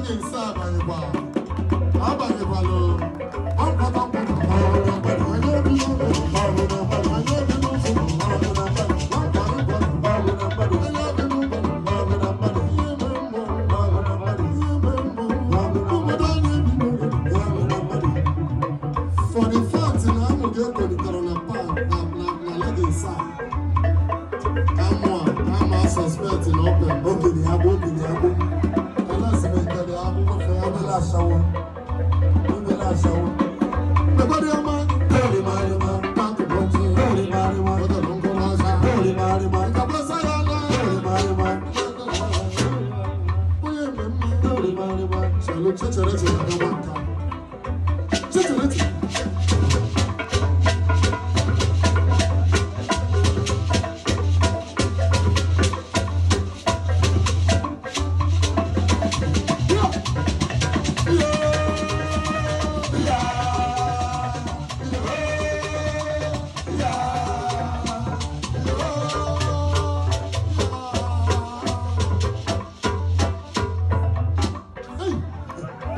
Leggings abanyekwa abanyekwala For the fact na amụ gị etolitere na park na leggings a ka mụ a ka ama suspect na ọ pere. Okenye agbụ, okenye agbụ. Kalasi metere akwụkwọ fe ya. Obere ashawo, obere ashawo. Mekwadị ọma. Orima-rima, Pakụbọchị. orima-rima, Ọdọrọ nkụ n'ọcha. orima-rima, Nkakwasa ya na. orima-rima, Onye mmemme. orima-rima. Chelu chechere chere agawa nka. Chechere chere. Hey,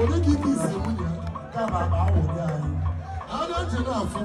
onye ka ike isi nwunye ya? Kama akpa awụ dị anyị. A na-eji na-afụ.